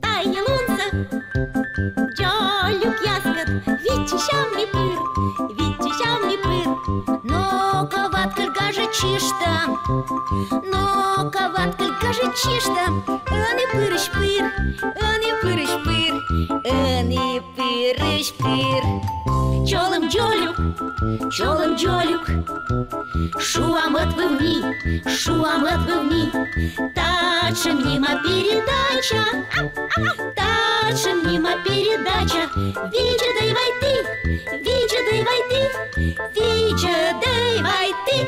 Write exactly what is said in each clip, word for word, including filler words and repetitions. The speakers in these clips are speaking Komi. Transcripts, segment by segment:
Тайӧ лунсӧ дзолюкъяскӧд виччысям ми пыр, виччысям ми пыр. Но-ко, Ваткыль, гажӧдчышта, но-ко, Ваткыль, гажӧдчышта. Ӧні пырысь пыр, ӧні пырысь пыр, ӧні пырысь пыр. Чолӧм дзолюк, чолӧм дзолюк, шуам ӧтвыв ми, шуам ӧтвыв ми. Татшӧм нима передача, татшӧм нима передача. Видзӧд ӧй вай ті, видзӧд ӧй вай ті, видзӧд ӧй вай ті.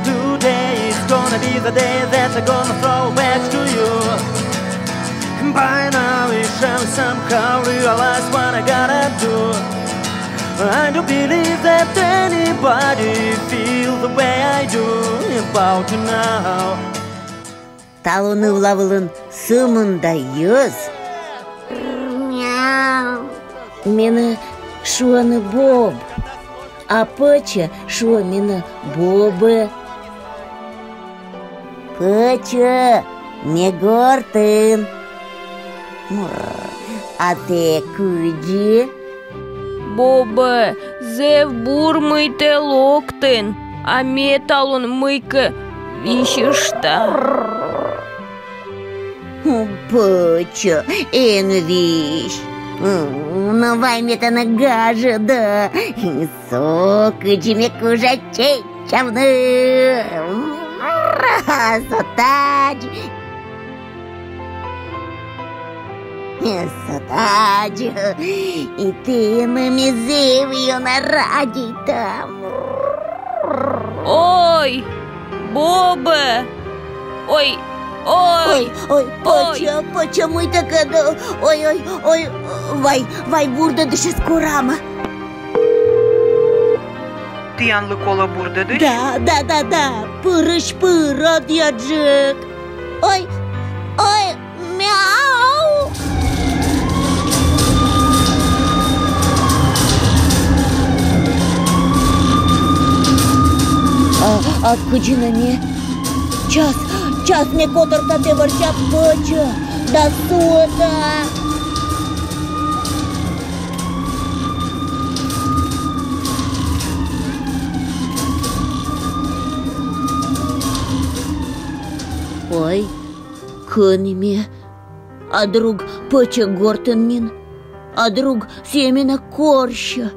Today is gonna be the day that I'm gonna throw back to you. By now you shall somehow realize what I gotta do. I don't believe that anybody feels the way I do about you now. Талун ывла вылын сымында йӧз. Мяу. Менӧ шуӧны Боб, а пӧчӧ шуӧ менӧ Бобӧ. Пӧчӧ, ме гортын. Мур. А тэ кыдзи? Бобӧ, зэв бур, мый тэ локтін, а ме талун мыйкӧ висьышта. Пӧчӧ, эн вись. Но вай ме тэнӧ гажӧда. Со кыдзи ме кужа чеччавны. Со тадзи. Со тадзи. И тэнӧ ме зэв ёна радейта. Ой, Бобӧ! Ой, ой! Ой, ой, пӧчӧ, пӧчӧ, мый тэкӧд? Ой, ой, ой, вай, вай бурдӧдысьӧс корам. Тіянлы колӧ бурдӧдысь? Да, да, да, да, пырысь пыр, ӧдйӧджык. Ой, ой, мяу. А, а кыдзи нӧ ме? Час, час ме котӧрта тэ вӧрся, пӧчӧ, да суӧта. Ой, кӧні ме? А друг пӧчӧ гортын нин? А друг сійӧ менӧ корсьӧ?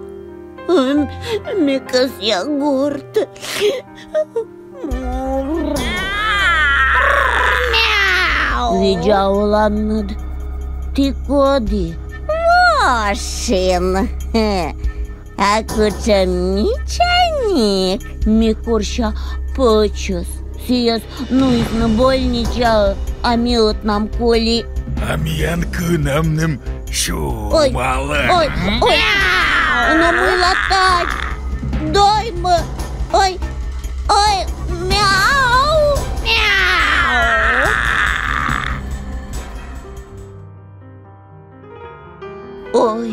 М, ме кӧсъя гортӧ. Мяу. Видза оланныд. Ті коді? Вошин. А кутшӧм мичаник. Ме корся пӧчӧс. Сійӧс нуисны больничаӧ, а ме ӧтнам коли. А миян кынӧмным сюмалӧ. Ой, ой, ой. Но мыйла тадз? Доймӧ. Ой, ой, мяу, мяу. Ой,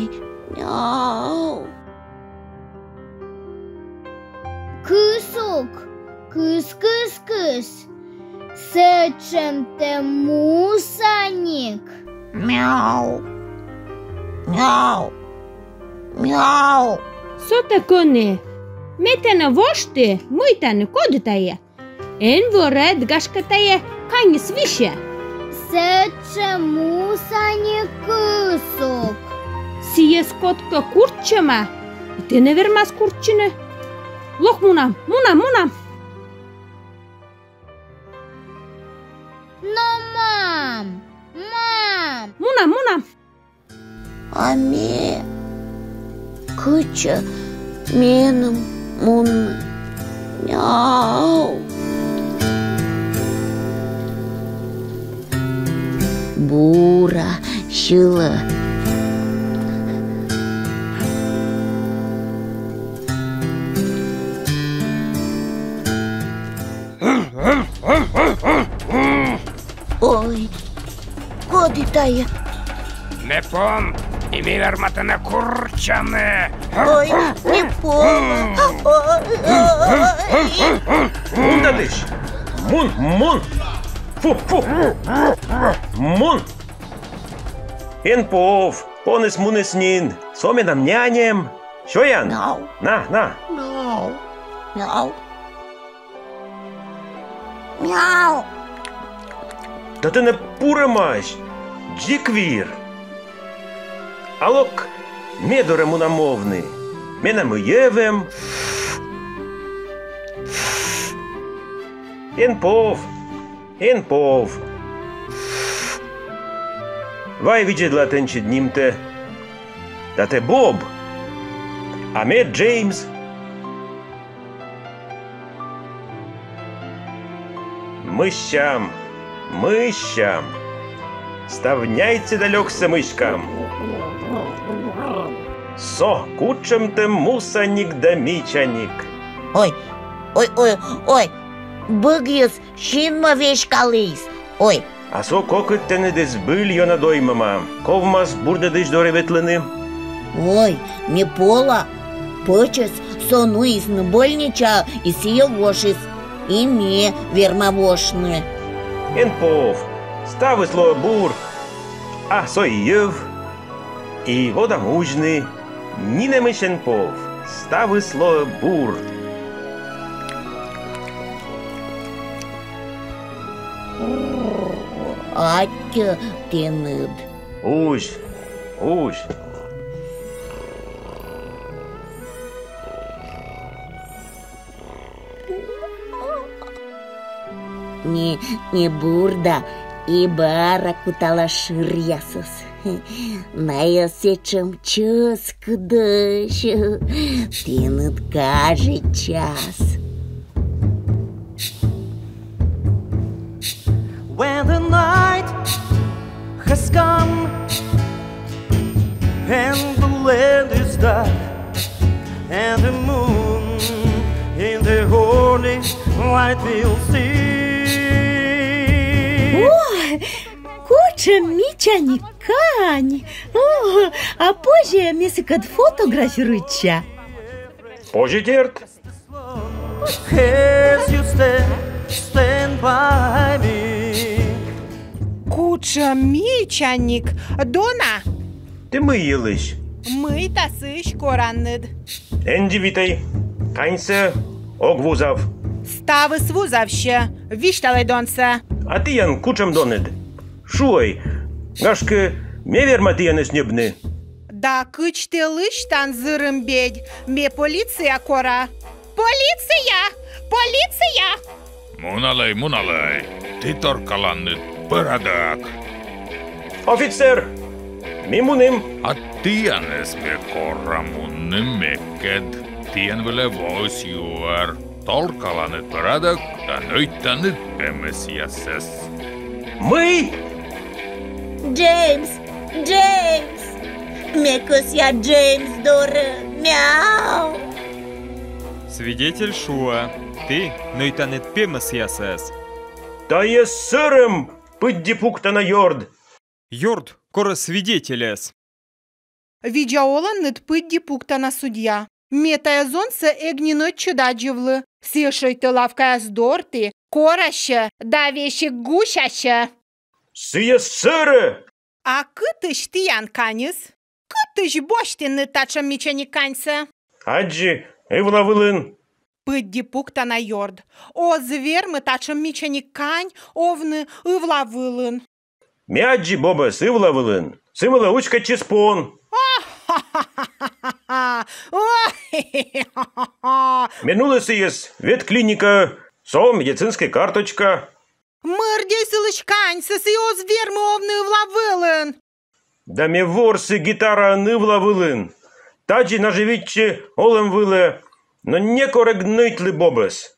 мяу. Кысук, кыс-кыс-кыс. Сэтшӧм тэ мусаник. Мяу. Мяу. Мяу. Со тэ кӧні? Ме тэнӧ вошті, мый тані, коді тайӧ? Эн вӧрӧд, гашкӧ, тайӧ каньыс висьӧ. Сэтшӧм мусаник кысук. Сійӧ Эз кодкӧ курччӧма, и тэнӧ вермас курччыны. Лок, мунам, мунам, мунам. Но, мам, мам. Мунам, мунам. А ме кытчӧ меным мунны? Мяу. Бура сьылӧ. Ой, коді тайӧ? Ме пом, и ме верма тэнӧ курччыны. Ой, ме пом. Ой, ой. Мун татысь. Мун, мун. Фу, фу. Мун. Эн пов, понйыс мунӧ нин. Со менам няньӧм. Сёян? Мяу. На, на. Мяу. Мяу. Мяу. Да тэнӧ пурӧмаӧсь, дзик вир. А лок ме дорӧ, мунам овны. Менам и йӧв эм. Эн пов. Эн пов. Вай видзӧдла тэнсьыд нимтӧ. Да тэ Боб, а ме Джеймс. Мыссям, мыссям. Став няйтсӧ да лёксӧ мыськам. Со кутшӧмтӧ мусаник да мичаник. Ой, ой, ой, ой, быгйыс синмӧ веськаліс. Ой. А со кокыд тэныд збыль ёна доймӧма, ковмас бурдӧдысь дорӧ ветлыны. Ой, ме пола. Пӧчӧс со нуисны больничаӧ, и сійӧ вошис. И ме верма вошны. Эн пов, ставыс лоӧ бур. А со и йӧв. И водам узьны, нинӧмысь эн пов, ставыс лоӧ бур. Аттьӧ тэныд. Узь, узь. Не, не бурда, и бара кутала шыръясӧс. Найӧ сэтшӧм чӧскыдӧсь, тэныд кажитчас. When the night has come and the land is dark and the moon in the holy light will see. О, кутшӧм мичаник кань! О, а позьӧ ме сыкӧд фотографируйтча? Позьӧ, дерт. As you stand, stand by me. Кутшӧм мичаник, дона! Тэ мый йылысь? Мый та сыысь коранныд? Эн дивитӧй, каньсӧ ог вузав. Ставыс вузавсьӧ, висьталӧй донсӧ. А тіян кутшӧм доныд? Шуӧй, гашкӧ, ме верма тіянӧс ньӧбны. Да кыдз тэ лысьтан, зырым бедь, ме полиция кора. Полиция! Полиция! Муналӧй, муналӧй, ті торкаланныд пӧрадок. Офицер, ми мунім. А тіянӧс ме кора мунны мекӧд, тіян вылӧ воис юӧр. Торкаланныд пӧрадок да нӧйтанныд пемӧсъясӧс. Мый? Джеймс! Джеймс! Ме кӧсъя Джеймс дорӧ. Мяу! Свидетель шуӧ, ті нӧйтанныд пемӧсъясӧс. Тайӧ сӧрӧм, пыдди пуктана ёрд! Ёрд, корӧ свидетельӧс. Видза оланныд, пыдди пуктана судья. Ме тайӧ зонсӧ эг нин ӧтчыд аддзывлы. Сійӧ шӧйтӧ лавкаяс дорті, корасьӧ да весиг гусясьӧ. Сійӧ сӧрӧ! А кытысь тіян каньыс? Кытысь босьтінныд татшӧм мичаник каньсӧ? Аддзи, ывла вылын. Пыдди пуктана ёрд. Оз вермы татшӧм мичаник кань овны ывла вылын. Ме аддзи Бобӧс ывла вылын. Сы вылӧ уськӧдчис пон. Ах! Ой! Ме нулі сійӧс ветклиникаӧ, со медицинскӧй карточка. Мырддьӧй сылысь каньсӧ, сійӧ оз вермы овны ывла вылын. Да ме ворси гитараӧн ывла вылын. Тадзи нажӧвитчи олӧм вылӧ, но некор эг нӧйтлы Бобӧс.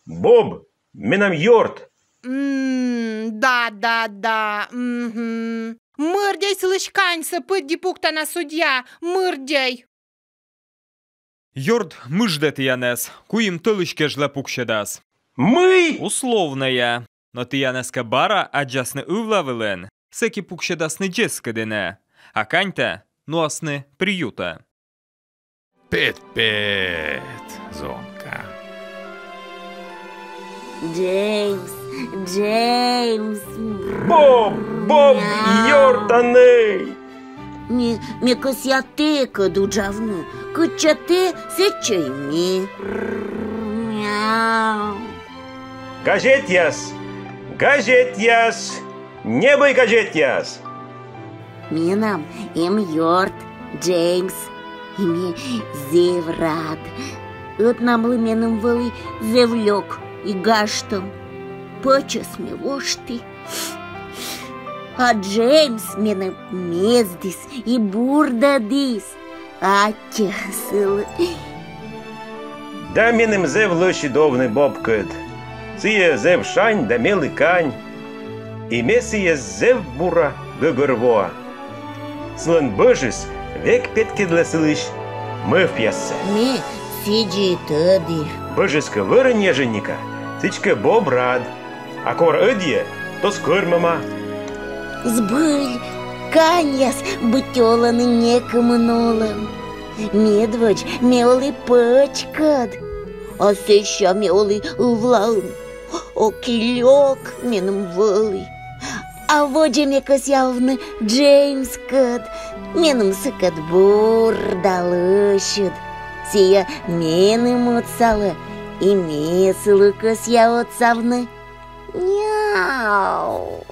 Боб, менам ёрт. М, да, да, да. Мгм. Мырддьӧй сылысь каньсӧ, пыдди пуктана судья, мырддьӧй. Ёрт мыждӧ тіянӧс, куим тӧлысь кежлӧ пуксьӧдас. Мый? Условнӧя. Но тіянӧс кӧ бара аддзасны ывла вылын, сэки пуксьӧдасны дзескыдінӧ. А каньтӧ нуасны приютӧ. Пет-пет, зонка. Джеймс, Джеймс. Боб, Боб, ёртанӧй! Ме, ме кӧсъя тэкӧд уджавны. Кытчӧ тэ, сэтчӧ и ме. Мяу. Газетъяс! Газетъяс! Ньӧбӧй газетъяс! Менам эм ёрт Джеймс, и ме зэв рад. Ӧтнамлы меным вӧлі зэв лёк и гажтӧм. Пӧчӧс ме вошті. А Джеймс меным мездіс и бурдӧдіс. Аттьӧ сылы. Да меным зэв лӧсьыд овны Бобкӧд. Сійӧ зэв шань да мелі кань. И ме сійӧс зэв бура гӧгӧрвоа. Сылӧн бӧжыс век петкӧдлӧ сылысь мӧвпъяссӧ. Ме сідзи тӧді. Бӧжыс кӧ вӧрӧ ньӧжйӧника, сідзкӧ Боб рад. А кор ӧдйӧ, то скӧрмӧма. Збыль, каньяс быттьӧ олӧны некымын олӧм. Медводз ме олі пӧчкӧд, а сэсся ме олі ывлаын. Ок и лёк меным вӧлі. А водзӧ ме кӧсъя овны Джеймскӧд. Меным сыкӧд бур да лӧсьыд. Сійӧ меным отсалӧ, и ме сылы кӧсъя отсавны. Няу.